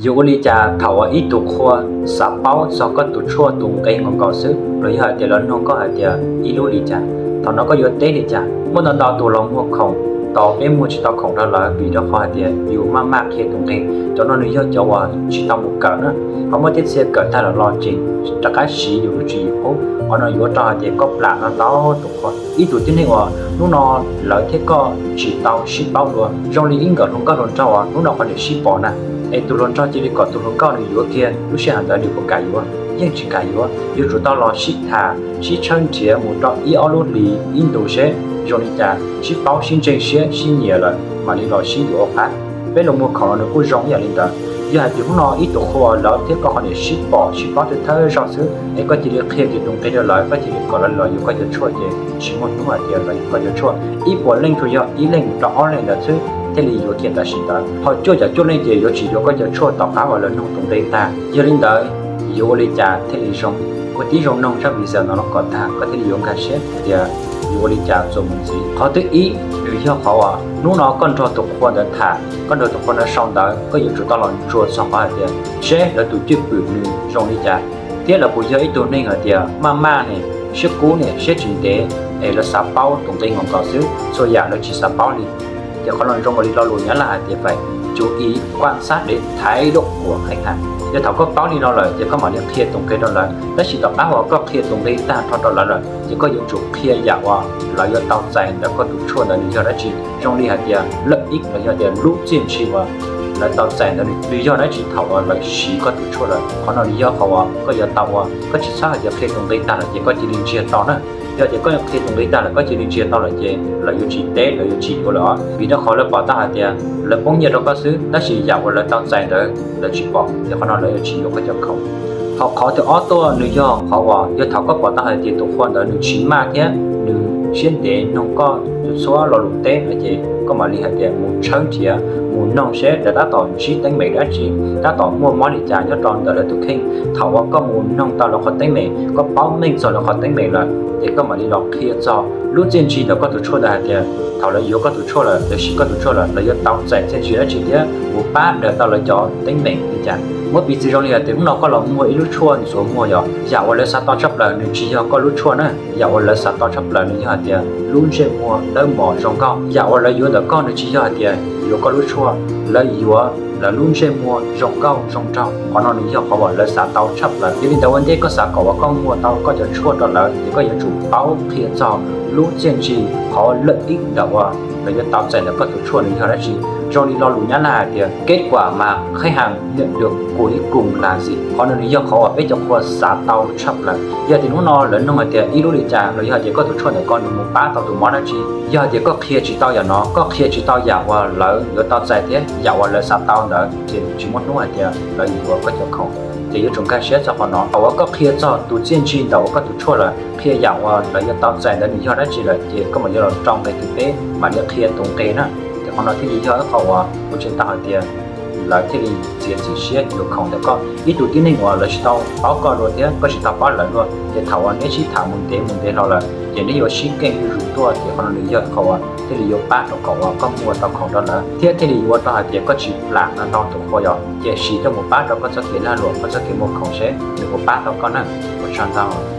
Yuav ua li cas thaum uas ib tug qhua xav paub txog koj tus tshuaj tus nqe nkaus nkaus xwb, los yog hais tias lawv nug koj hais tias ib lub li cas, thaum no koj yuav teb li cas? Muaj ntau ntau tus los muag khoom, tos peb muag tsis tau khoom rau lawv vim rau qhov hais tias yus maj maj qhia tus nqe. Cov no nws yog cov uas tsis tau mus kawm na, ho muaj tej txhia kawm tag lawm los tseem rov qab siv yus lub tswv yim qub. Qhov no yuav rau hais tias koj plam ntau ntau tus qhua. Ib tug tib neeg uas hnub no lawv thiab koj tsis tau sib paub dua, zoo li ib nkawm hluas nkauj hluas nraug uas hnub no qhov niam sib pom na, es tus hluas nraug cia li kom tus hluas nkauj nws yuav kiag, lub sij hawm ntawd nws puas kam yuav? Yeej tsis kam yuav. Yuav tsum tau los sib tham sib tshawb nrhiav mus rau ib ob lub hlis ib ntus seb zoo li cas, sib paub sib ntseeg siab sib nyiam lawm mam li los sib yuav ua qab. Peb los muag khoom los nws kuj zoo ib yam li ntawd. Yog hais tias hnub no ib tug qhua lawv thiab koj qhov niam sib pom sib paub thawj thawj zaug xwb es koj cia li qhia kiag tus nqe rau lawv, koj cia li kom lawv los yuav koj cov tshuaj ces tsis muaj hnub hais tias lawv yuav koj cov tshuaj. Ib puas leej tsuas yog ib leej mus rau ob leej ntawd xwb thiaj li yuav kiag tam sim ntawd. Ho cuaj caum cuaj leej ces yuav tsis yuav koj cov tshuaj tom qab uas lawv nug tus nqe tag. Yog li ntawd yuav ua li cas thiaj li zoo? Ua tib zoo noog zaj video no los kom tag koj thiaj li yuav nkag siab tias yuav ua li cas txuas mus ntxiv. Qhov thib ib, nws yog qhov uas hnub no koj nrog tus qhua ntawd tham, koj nrog tus qhua ntawd sau ntawv, koj yuav tsum tau los ntsuas txog qhov hais tias seb lawv tus cwj pwm nws zoo li cas, thiab lawv puas yog ib tug neeg hais tias maj maj ne, siab kub ne, siab tsis ntev, es lawv xav paub tus nqe nkaus nkaus xwb, txhua yam lawv tsis xav paub li. Ces qhov no zoo ua li lo lus Nyab Laj hais tias phải chú ý quan sát đến thái độ của khách hàng. Yog thaum koj paub li no lawm ces koj mam li qhia tus nqe rau lawv, tab sis tom qab uas koj qhia tus nqe tag nrho rau lawv lawm ces koj yuav tsum qhia yam uas lawv yuav tau txais ntawm koj tus tshuaj ntawd nws yog dab tsi. Zoo li hais tias lợi ích los yog tias lub txiaj ntsig uas lawv tau txais ntawd nws yog dab tsi thaum uas lawv siv koj tus tshuaj lawm. Qhov no nws yog qhov uas koj yuav tau ua, koj tsis txhob hais tias qhia tus nqe tag lawm ces koj cia li ntsiag to na. Yog tias koj qhia tus nqe tag lawm koj cia li ntsiag to lawm ces lawv yuav tsis teb, lawv yuav tsis yuav lawm os, vim rau qhov lawv pom tau hais tias lawv poob nyiaj rau koj xwb, tab sis yam uas lawv tau txais ntawd lawv tsis pom, ces qhov no lawv yuav tsis yuav koj cov khoom. Ho qhov thib ob tuaj nws yog qhov uas yog thaum koj pom tau hais tias tus qhua ntawd nws tsis maj thiab nws siab ntev nug koj tus txhua lo lus teb no ces koj mam li hais tias mus tshawb nrhiav mus noog seb lawv tab tom ntsib teeb meem dab tsi, tab tom muaj mob li cas nyob rau ntawm lawv tus kheej. Thaum uas koj mus noog tau lawv qhov teeb meem, koj paub meej txog lawv qhov teeb meem lawm ces koj mam li los qhia txog lub txiaj ntsig ntawm koj tus tshuaj ntawd hais tias thaum lawv yuav koj tus tshuaj lawm, lawv siv koj tus tshuaj lawm, lawv yuav tau txais txiaj ntsig dab tsi thiab mus pab daws tau lawv cov teeb meem li cas. Muab piv txwv zoo li hais tias hnub no koj los muag ib lub tshuaj ntxuav muag, yog yam uas lawv xav tau tshaj plaws nws tsis yog koj lub tshuaj na. Yam uas lawv xav tau tshaj plaws nws yog hais tias lub ntsej muag dawb mos zoo nkauj. Yam uas lawv yuav ntawm koj nws tsis yog hais tias yuav koj lub tshuaj, lawv yuav lawv lub ntsej muag zoo nkauj zoo nraug. Qhov no nws yog qhov uas lawv xav tau tshaj plaws. Yog li ntawd ua ntej koj xav kom uas koj muag tau koj cov tshuaj rau lawv ces koj yuav tsum paub qhia txog lub txiaj ntsig, qhov lợi ích ntawm uas lawv yuav tau txais ntawm koj tus tshuaj nws yog dab tsi. Zoo li lo lus Nyab Laj hais tias kết quả mà khách hàng nhận được cuối cùng là gì. Qhov no nws yog qhov uas peb cov qhua xav tau tshaj plaws. Yog tias hnub no lawv nug hais tias ib lub li cas los yog hais tias koj tus tshuaj ntawm ko nws mus pab tau tus mob dab tsi, yog hais tias koj qhia tsis tau yam no, koj qhia tsis tau yam uas lawv yuav tau txais thiab yam uas lawv xav tau ntawd ces tsis muaj hnub hais tias lawv yuav koj cov khoom. Ces yuav tsum nkag siab txog qhov no. Thaum uas koj qhia txog tus txiaj ntsig ntawm uas koj tus tshuaj lawm, qhia yam uas lawv yuav tau txais ntawd nws yog dab tsi lawm ces koj mam li los rau nqe thib peb mam li qhia tus nqe na. Ces qhov no thiaj li yog ib qho uas kuv tseem tau hais tias lawv thiaj li txiav txim siab yuav khoom ntawm koj. Ib tug tib neeg uas lawv tsis tau paub koj dua thiab koj tsis tau paub lawv dua, ces thaum uas neb sib tham mus ntev mus ntev los lawm ces neb yuav sib keej zuj zus tuaj, ces qhov no nws yog ib qho uas thiaj li yuav pab rau kom uas koj muag tau khoom rau lawv thiab thiaj li yuav ua rau hais tias koj tsis plam ntau tus qhua, yog ces siv coj mus pab rau koj txoj kev lag luam, koj txoj kev muag khoom seb nws puas pab tau koj na. Ua tsaug ntau.